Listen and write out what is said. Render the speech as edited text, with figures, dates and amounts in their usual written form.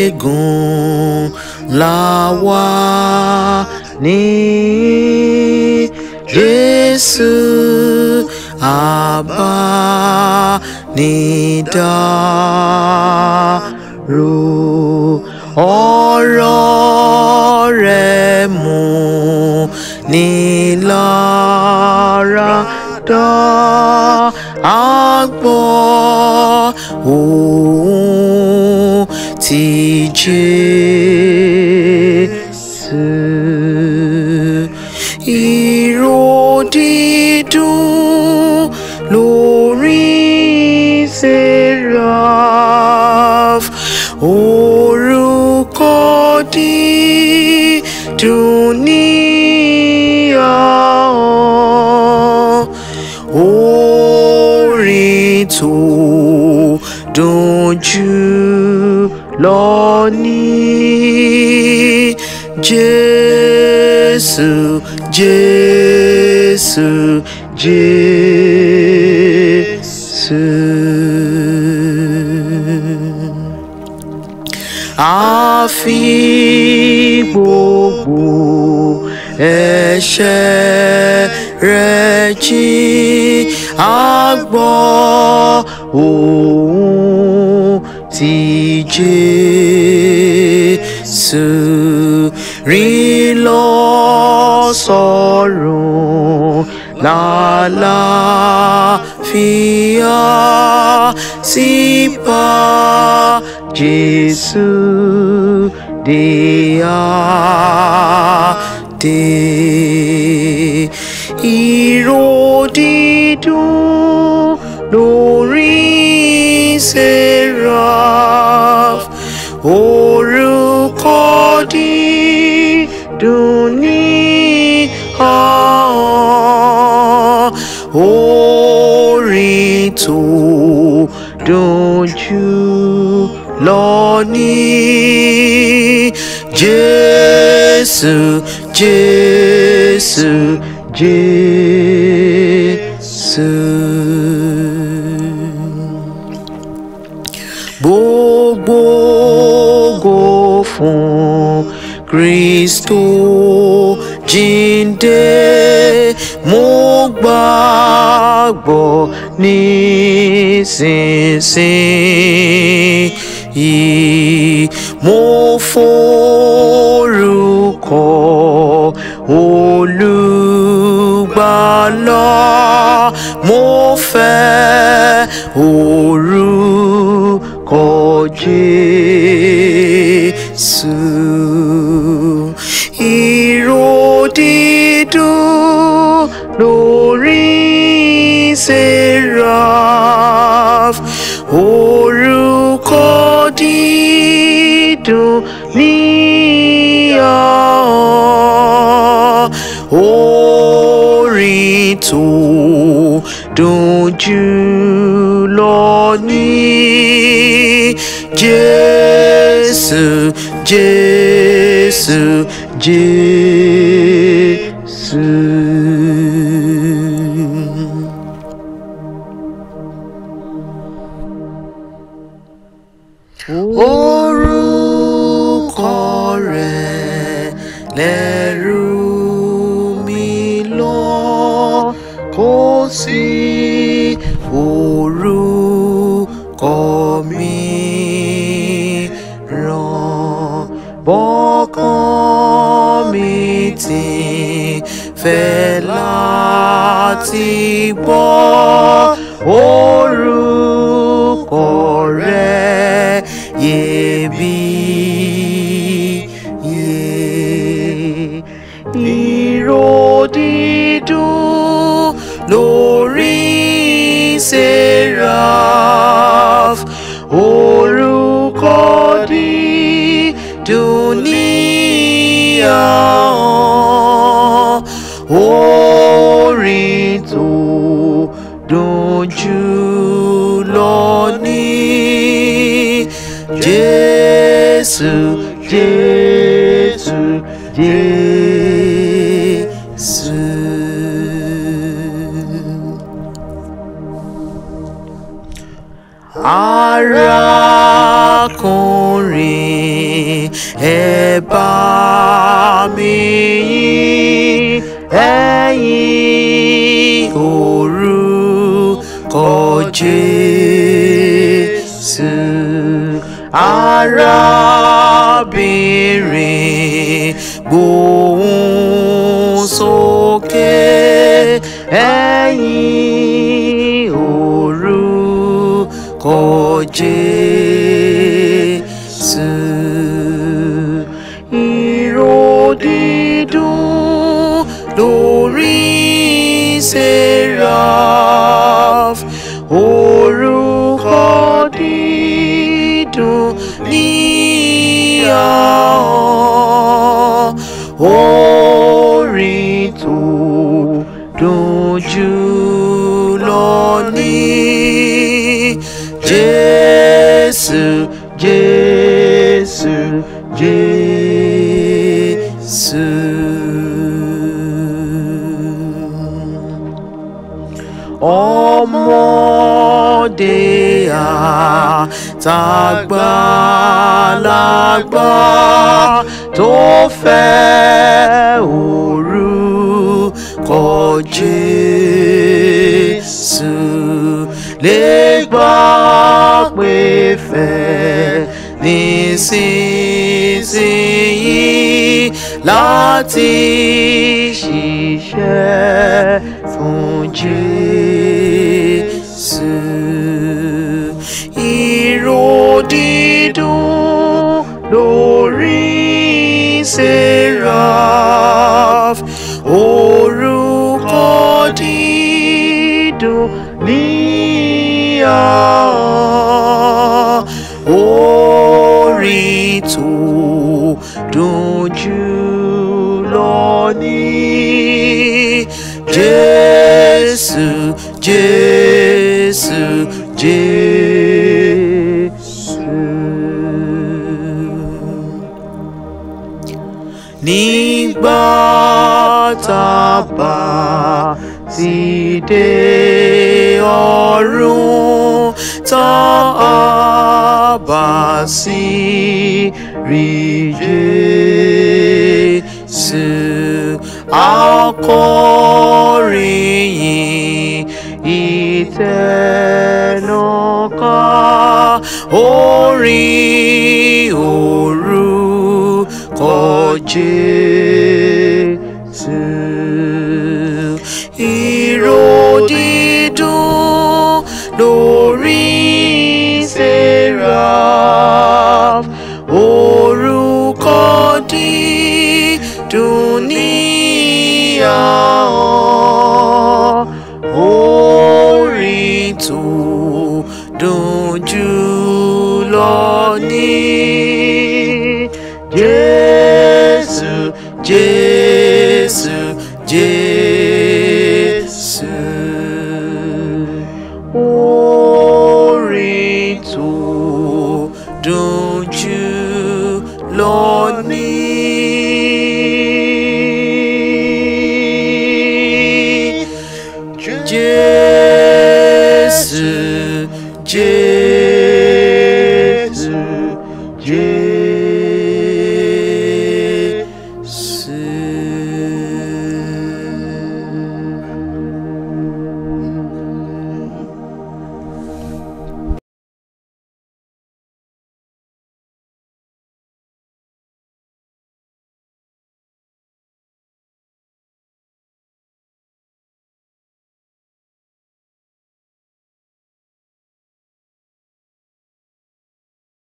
Oníṣègùn làwa ní Jésù àbánidárò, ọ̀rọ̀ rẹ̀ mú ni lára dá, a gbọ́ ohùn tí Jésù. Ìró dídùn lórí Seraph, orúkọ dídùn ní ahọ́n, orin tó dùn jù lọ ní Jésù, Jésù, Jésù. A fi gbogbo ẹ̀ṣẹ̀ rẹ̀ jìn, a gbọ́ ohùn tí Jésù rìn lọ sọ́run lálàáfíà, sí bá Jésù dé àdé. Ìró dídùn lórí Seraph, orúkọ dídùn ní ahọ́n, orin tó dùn jù lọ ní Jésù, Jésù, Jésù. Gbogbo ògo fún Kristo jíǹde, mo gbàgbọ́ nísinsìnyí, mo forúkọ Olùgbàlà, mo fẹ́ orúkọ Jésù. Ìró dídùn lórí Seraph, orúkọ dídùn ní ahọ́n, orin tó dùn jù lọ ní Jésù, Jésù, Jésù. Orúkọ rẹ̀ lẹ́rù mi lọ, kò sí orúkọ mìíràn, bọ́kàn mi ti fẹ́ láti gbọ́ orúkọ rẹ̀ iyebíye. Ìró dídùn lórí Seraph, orúkọ dídùn ní ahọ́n, orin tó dùn jù lọ ní Jésù, Jésù, Jésù. Arákùnrin, ẹ bá mi yìn, ẹ̀yin orúkọ Jésù. Arábìnrin, gbóhùn sókè, ẹ̀yin orúkọ Jésù. Ìró dídùn lórí Seraph, orúkọ dídùn ní ahọ́n, orin tó dùn jù lọ ní Jésù, Jésù, Jésù. Ọmọdé àtàgbàlagbà tó fẹ́ orúkọ Jésù lè gbà pé fẹ́ nísinsìnyí láti ṣiṣẹ́ fún Jésù. Ìró dídùn lórí Seraph, orúkọ dídùn ní ahọ́n, orin tó dùn jù lọ ní Jésù, Jésù, Jésù. Nígbà tá a bá ti dé ọ̀run, tá a bá sì rí Jésù, a ó kọrin yìn ìtẹnukà, orin orúkọ Jésù. Ìró dídùn lórí Seraph, orúkọ dídùn ní ahọ́n, orin tó dùn jù lọ ní Jésù, Jésù, Jésù. Orin tó dùn jù lọ ní